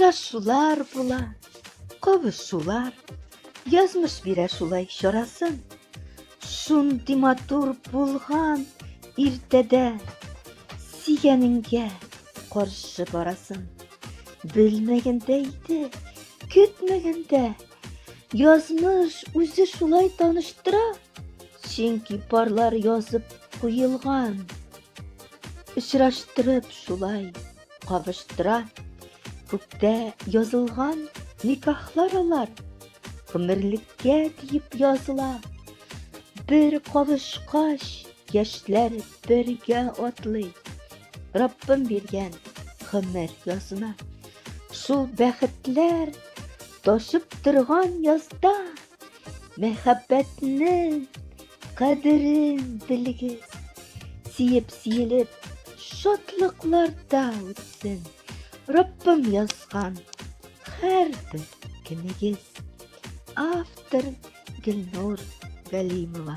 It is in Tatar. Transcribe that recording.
Очрашулар була, кавышулар, Язмыш бирә шулай чарасын. Шундый матур булган иртәдә Сөйгәнеңгә каршы барасың. Белмәгәндә иде, көтмәгәндә Язмыш үзе шулай таныштыра, Чөнки парлар язып куелган. Очраштырып шулай кавыштыра. Күктә язылган никахлар алар гомерлеккә диеп языла. Бер кавышкач, яшьләр бергә атлый. Раббым биргән гомер язына. Шул бәхетләр ташып торган язда мәхәббәтнең кадерен белегез. Сөеп-сөелеп шатлыкларда үтсен Раббым язган һәрбер көнегез. Автор Гөлнур Галимова.